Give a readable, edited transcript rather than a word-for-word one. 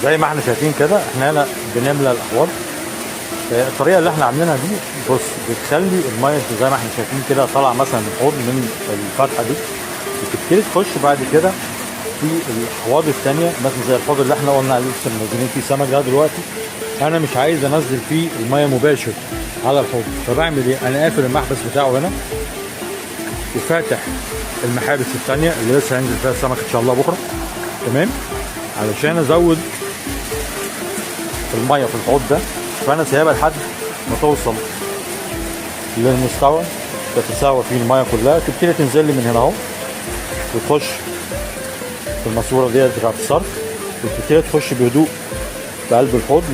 زي ما احنا شايفين كده احنا هنا بنملى الاحواض. الطريقة اللي احنا عاملينها دي بص بتخلي المية زي ما احنا شايفين كده طالعه مثلا من الحوض من الفتحة دي، بتبتدي تخش بعد كده في الاحواض الثانية، مثلا زي الحوض اللي احنا قلنا عليه لسه منزلين فيه سمك ده. دلوقتي انا مش عايز انزل فيه المية مباشر على الحوض، فبعمل ايه؟ انا قافل المحبس بتاعه هنا وفاتح المحابس الثانية اللي لسه هينزل فيها السمك ان شاء الله بكره، تمام؟ علشان ازود المية في الحوض ده. فانا سايبها لحد ما توصل للمستوى تتساوى فيه المية كلها، تبتدي تنزل لي من هنا اهو وتخش في الماسورة ديت بتاعت الصرف، وتبتدي تخش بهدوء في قلب الحوض.